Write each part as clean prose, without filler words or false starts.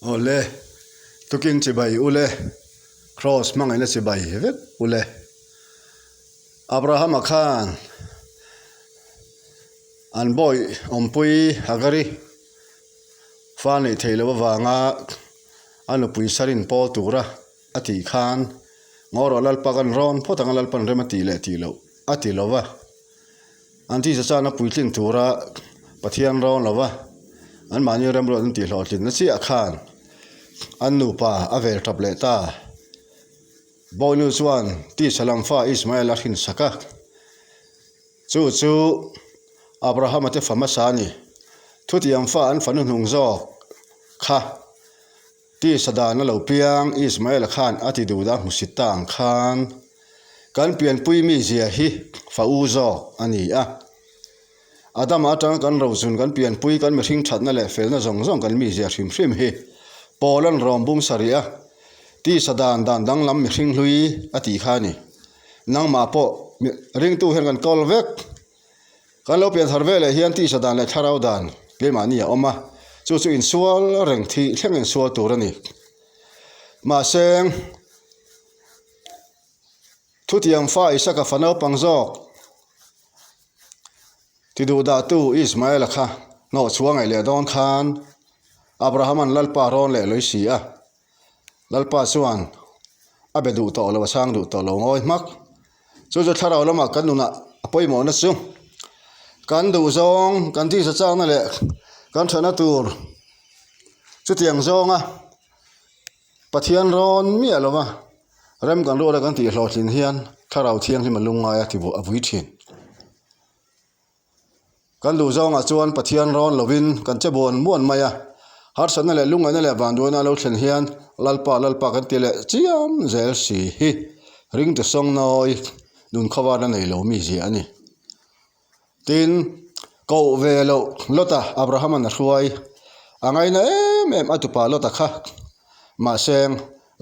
Awle, tukin chibai ule, Kraws hmangaihna chibai vek ule. Abrahama khan an bawi awmpui Hagari fa neih theih loh avanga a nupui sarin pawl tura a tih khan Ngawrawh Lalpa kan rawn phawt anga Lalpan rem a tih leh tih loh a ti lo va. An tisa chana puitlin tura Pathian rawn lo va, anmahni remruat an tihhlawhtlinna chiah khan an nupa a vel tap leh ta. Bawinu chuan tisa lam fa Ismael a hrinsak a, chu chu Abrahama te fa hmasa a ni. Thutiang fa an fanu hnung zawk kha Tisa dan a lo piang, Ismaela khan a ti duh dah hmusit ta ang khan kan pianpui mizia hi fa u zawk a ni a. Adama atanga kan rochun kan pianpui kan mihring thatna leh felna zawng zawng kan mizia hrim hrim hi Paula'n rawm bung sarih a, tisa dan dan danglam mihring hlui a tih kha a ni. Nangmah pawh ringtu hian kan kawl vek. Kan lo pian thar veleh hian tisa dan leh thlarau dan keimahni a awm a, chu chu insual reng thih thleng insual tur a ni. Mahse, thutiang fa Isaka fa naupang zawk ti duh dahtu Ismaela kha hnawhchhuah ngaih leh dawn khan Abrahama'n Lalpa rawn leh lawi si a. Lalpa chuan a be duh tawh lo, a chhang duh tawh lo ngawi hmak. Chu chu thlarau lamah kan nunah a pawimawhna chu kan duh zawng, kan tisa chakna leh kan thana tur chutiang zawnga Pathian rawn miah lova rem kan ruala kan tih hlawhtlin hian thlarau thianghlim a lungngai a ti a vui thin. Kan duh zawngah chuan Pathian rawn lovin kan che buan buan mai a, harsatna leh lungngaihna leh vanduaina a lo thlen hian Lalpa Lalpa kan ti leh chiam zel si hi ringtu sawngnawi nun khawvarna nei lo mi zia a ni. Tin, koh ve loh Lota Abrahama'n a hruai a ngaina em em a tupa Lota kha mahse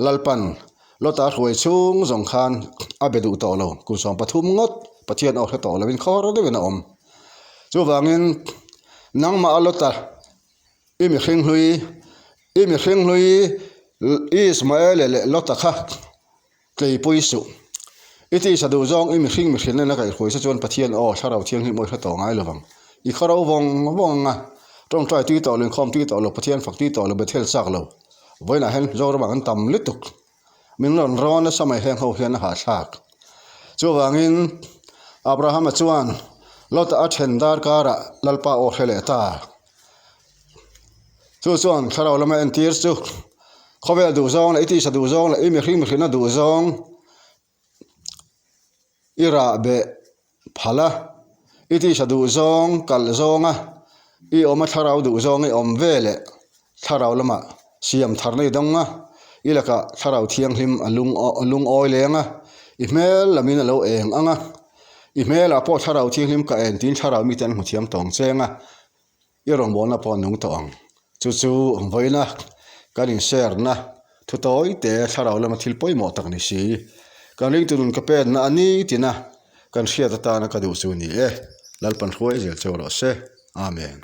Lalpan Lota a hruai chhung zawng khan a be duh tawh lo, kum 13 ngawt Pathian aw hre tawh loin khawr deuhin a awm. Chuvangin nangmah a Lota i mihring hlui, i mihring hlui Ismaele leh Lota kha tleipui suh. I tisa duh zawng i mihring mihrinna na kaihhruai se chuan Pathian aw Thlarau Thianghlim awi hre tawh ngai lovang. I khawro vawng vawng anga tawngtai tui tawh lo, inkhawm tui tawh lo, Pathian fak tui tawh lo, Bethel chak lo. Vawiinah hian Zoramah kan tam lutuk. Min rawn rawn nasa mai heng ho hian a hahthlak. Chuvangin Abrahama chuan Lota a then dar karah Lalpa aw hre leh ta. Chu chuan thlarau lama entir chu khawvel duhzawng leh i tisa duhzawng leh i mihring mihrinna duhzawng i rah beh phal a, i tisa duhzawng kalh zawnga i awm a thlarau duhzawng i awm ve leh thlarau lamah siam tharna i dawng a, i lakah thlarau thianghlim a lung a lungawi leng a, i hmel lamin a lo eng ang a, i hmelah pawh thlarau thianghlim ka en tiin thlarau mite an hmu thiam tawng cheng a. I rawngbawlna pawh a nung tawh ang. Chu chu vawiina kan inserna thu tawi te thlarau lama thil pawimawh tak ni si. Kan ringtu nun ka penna a ni tina kan hriat atana ka duh chu ni e. Lalpan hruai zel cheu rawh se. Amen.